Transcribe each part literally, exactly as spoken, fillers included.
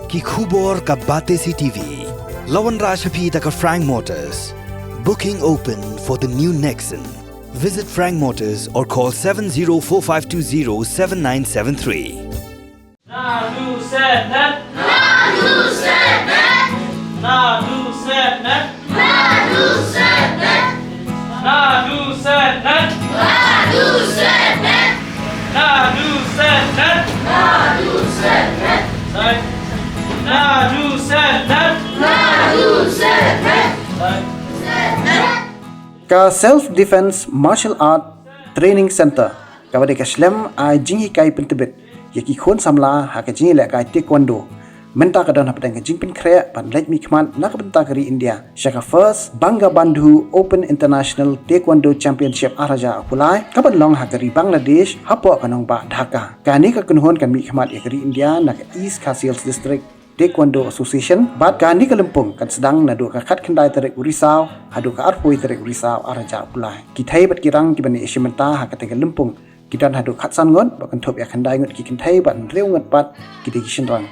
Ki khubor ka Batesi T V. La wanrah sha phi da ka Frank Motors. Booking open for the new Nexon. Visit Frank Motors or call seven zero four five two zero seven nine seven three. Nadu Sednet. Nadu Sednet. Nadu Sednet. Nadu Sednet. Nadu Sednet. Nadu Sednet. Nadu Sednet. Nadu Sednet. Sai. Nadu Sednet. Nadu Sednet. Sai. Ka Self Defense Martial Art Training Center, kaba dei ka shlem ai jinghikai pyntbit ïa ki khun samla ha ka jingïalehkai taekwondo, mynta ka don hapdeng ka jingpynkhreh ban leit mihkhmat na ka bynta ka ri India sha ka First Bangabandhu Open International Taekwondo Championship ar hajar arphew lai, kaban long ha ka ri Bangladesh, hapoh ka nongbah Dhaka. Kane ka kynhun kan mihkhmat ïa ka ri India na ka East Khasi Hills District Taekwondo Association, bad kane ka lympung kan sdang naduh ka khatkhyndai tarik u Risaw haduh ka arphew tarik u Risaw ar hajar arphew lai. Ki thei bad ki rang kiban ïashim bynta ha katei ka lympung ki don haduh khatsan ngut, ba kynthup ïa khyndai ngut ki kynthei bad hynriew ngut pat ki dei ki shynrang.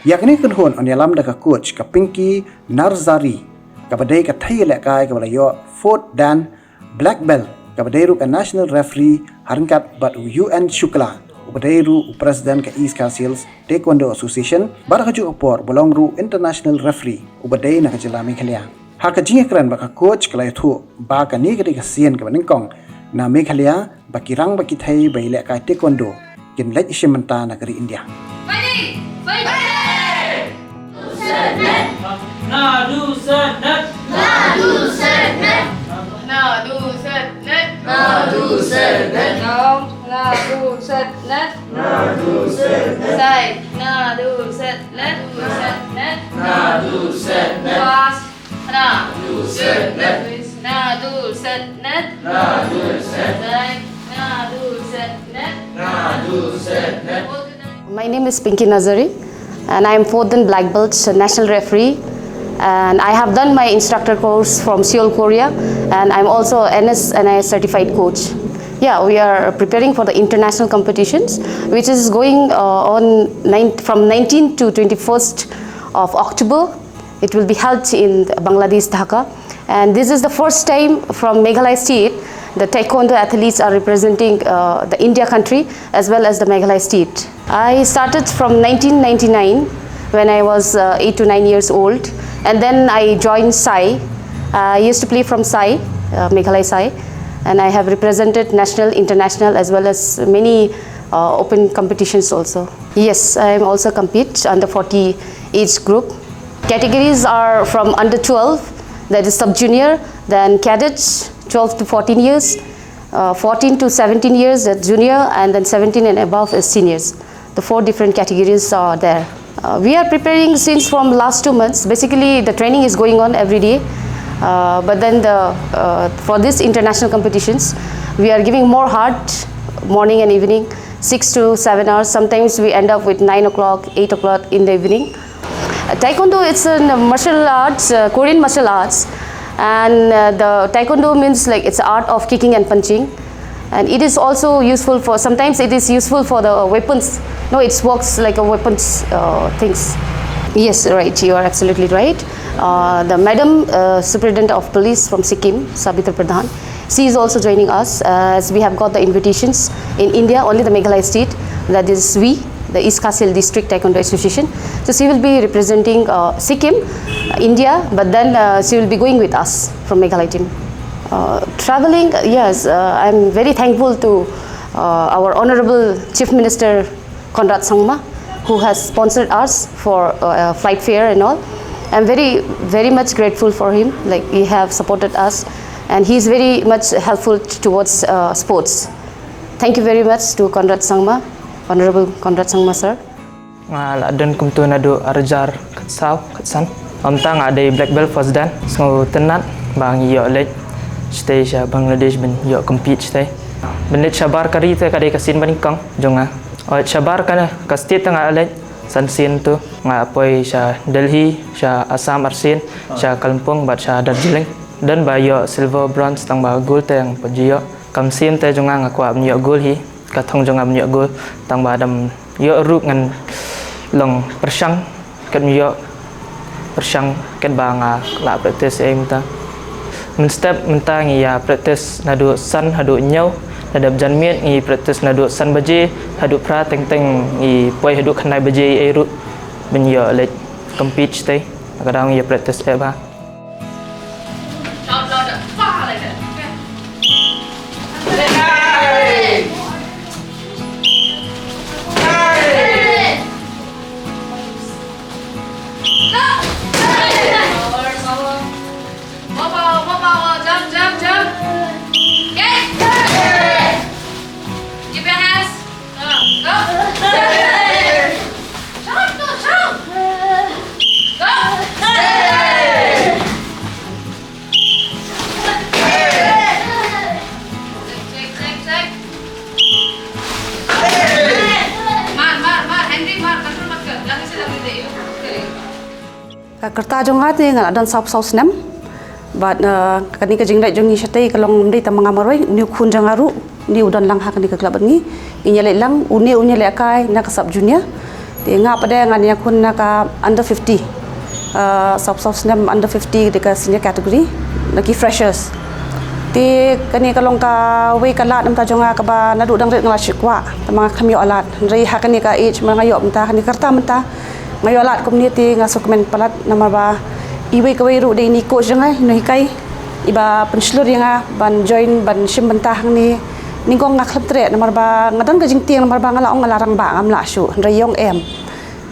Ïa kane ka kynhun yn ïalam da ka coach ka Pinky Narzari, kaba dei ka thei ïalehkai kaba la ïoh fourth dan, black belt, kaba dei ruh ka national referee ha ryngkat bad u U N Shukla, uba dei ruh u president ka East Khasi Hills Taekwondo Association, bad ha kajuh ka por ba long ruh international referee uba dei na ka jylla Meghalaya. Ha ka jingïakren bad ka coach ka la ïathuh ba kane ka dei ka sien kaba nyngkong na Meghalaya ba ki rang bad ki thei ba ïalehkai taekwondo kin leit ïashim bynta na ka ri India. Fighting! Fighting! Nadu Sednet! Nadu Sednet! Nadu Sednet! Nadu Sednet! Down. Nadu Sednet! Nadu Sednet! Side. Nadu Sednet! Nadu Sednet! Nadu Sednet! Fast. Nadu Sednet! Nadu Sednet! Nadu Sednet! Side. Nadu Sednet! Nadu Sednet! My name is Pinky Nazari, and I am fourth dan black belt national referee. And I have done my instructor course from Seoul, Korea, and I'm also N S N I S certified coach. Yeah, we are preparing for the international competitions, which is going uh, on nine, from nineteenth to twenty-first of October. It will be held in Bangladesh, Dhaka. And this is the first time from Meghalaya state the taekwondo athletes are representing uh, the India country as well as the Meghalaya state. I started from nineteen ninety-nine when I was uh, eight to nine years old, and then I joined SAI. I used to play from SAI, uh, Meghalaya SAI, and I have represented national, international, as well as many uh, open competitions also. Yes, I am also compete under forty age group. Categories are from under twelve, that is sub junior, then cadets, twelve to fourteen years, uh, fourteen to seventeen years, that's junior, and then seventeen and above is seniors. The four different categories are there. Uh, we are preparing since from last two months. Basically, the training is going on every day. Uh, but then the uh, for these international competitions, we are giving more heart morning and evening, six to seven hours. Sometimes we end up with nine o'clock, eight o'clock in the evening. Uh, Taekwondo, it's a martial arts, uh, Korean martial arts, and uh, the Taekwondo means, like, it's art of kicking and punching, and it is also useful for, sometimes it is useful for the weapons. No, it works like a weapons uh, things. Yes, right, you are absolutely right. Uh, the madam uh, superintendent of police from Sikkim, Sabitra Pradhan, she is also joining us, uh, as we have got the invitations in India, only the Meghalaya state, that is we, the East Khasi Hills District Taekwondo Association. So she will be representing uh, Sikkim, uh, India, but then uh, she will be going with us from Meghalaya team. Uh, traveling, uh, yes, uh, I'm very thankful to uh, our Honorable Chief Minister Conrad Sangma, who has sponsored us for uh, flight fare and all. I'm very, very much grateful for him. Like, he have supported us, and he is very much helpful t- towards uh, sports. Thank you very much to Conrad Sangma, Honorable Conrad Sangma sir. Nga la don kumtu naduh ar hajar khatsaw, khatsan. Ym tang nga dei black belt first dan, sngewtynnat ba ngi ïoh leit shatei sha Bangladesh ban ïoh compete shatei. Ban leit shabar ka ri te ka dei ka sien banyngkong jong nga. Oi, shabar ka, ka state te nga leit san sien tu, nga poi sha Delhi, sha Assam arsien, sha Kalimpong bad sha Darjeeling. Don ba ïoh silver, bronze, tang ba gold te nga pynjah ïoh. Ka mynsiem te jong nga nga kwah ban ïoh gold hi, ka thong jong nga ban ïoh gold, tang ba dang ym ïoh ruh ngan long pyrshang Kat mi ïoh pyrshang kat ba nga lah practice ei mynta. Mynstep mynta ngi ïa practice naduh san haduh hynñiew, la dep janmiet ngi practice naduh san baje haduh phra, teng teng ngi poi haduh khyndai baje ei ruh ban ïoh leit compete shatei. Ka daw ngi ïa practice eh ba. Shout louder. Far like that. Okay. Hey! Hey! Go! Hey! Power, power. More power, more power. Jump, jump, jump. Yes! Hey! Keep your hands. Go. Jump, go, jump. Go. Check, check, check, check. Mar, mar, mar, Henry, mar, control mat kar. Lang se lang de. Ka rta jong nga te nga la don saw phew saw snem. Bad, eh, kane ka jingleit jong ngi shatei ka long ym dei tang ma nga marwei, une u khun jong nga ruh, une u don lang ha kane ka club bad ngi. Ngi ïaleit lang, une u ïaleit kai na ka sub junior. Te nga pat de ngan ïakhun na ka under fifty. Eh, saw phew saw snem under fifty de ka senior category, na ki freshers. Te kane ka long kawei ka lad namar jong nga kaba naduh dang rit nga la shu kwah, tang ma nga khlem ïoh lad. Hynrei ha kane ka age ma nga ïoh mynta, kane ka rta mynta. Nga ïoh lad kumne te nga sngewkmen palat namar ba iwei kawei ruh de ine i coach jong nga, ine i nonghikai, iba pynshlur ïa nga ban join ban shim bynta hangne. Nyngkong nga khlem treh namar ba nga don ka jingtieng namar ba nga la ong nga la rangbah, ngam lah shuh, hynrei ïong em.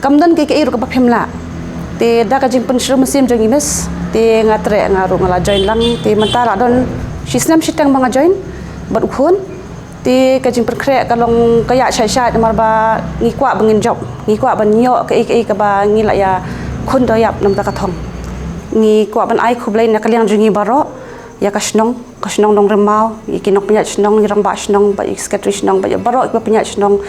Kam don kaei kaei ruh kaba phim lah. Te da ka jingpynshlur mynsiem jong i miss te nga treh, nga ruh nga la join lang. Te mynta la don shisnem shiteng ba nga join bad u khun. Te ka jingpynkhreh ka long ka ïaid shai shai namar ba ngi kwah ba ngin jop, ngi kwah ban ïoh kaei kaei kaba ngi la ïakhun to ïap namar ka thong. Ngi kwah ban ai khublei na ka liang jong ngi baroh ïa ka shnong, ka shnong Nongrimaw, ïa ki nongpynïaid shnong, ïa rangbah shnong bad ïa secretary shnong bad ïa baroh kiba pynïaid shnong.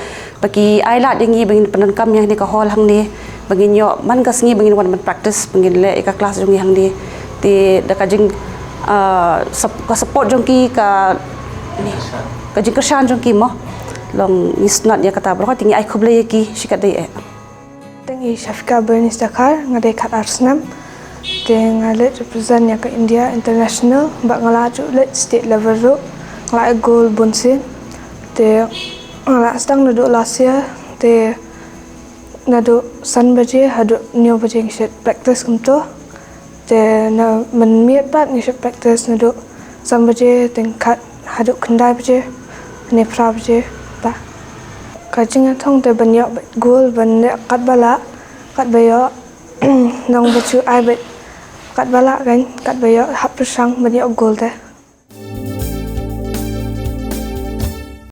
Ba ki ai lad ïa ngi ba ngin pyndonkam ïa kane ka hall hangne, ba ngin ïoh man ka sngi ba ngin wan ban practice, ba ngin leh ïa ka class jong ngi hangne. Te da ka jing, ah, sup-, ka support jong ki, ka, ka jingkyrshan jong ki mo, long ngi snad ïa kata baroh, te ngi ai khublei ïa ki shikatdei eh. Te nga i Shafika Bernice Dkhar, nga dei khatar snem. Te nga leit represent ïa ka India international, bad nga la ju leit state level ruh, nga la ïoh gold bun sien. Te nga la sdang naduh last year, te naduh san baje haduh hynñiew baje ngi shait practice kumto. Te na mynmiet pat ngi shait practice naduh san baje tyngkhat haduh khyndai baje, ne phra baje ba. Ka jingïathong te ban ïoh gold ban leh katba lah, katba ïoh nong ba shu ai bad katba lah kan, katba ïoh hap pyrshang ban ïoh gold te.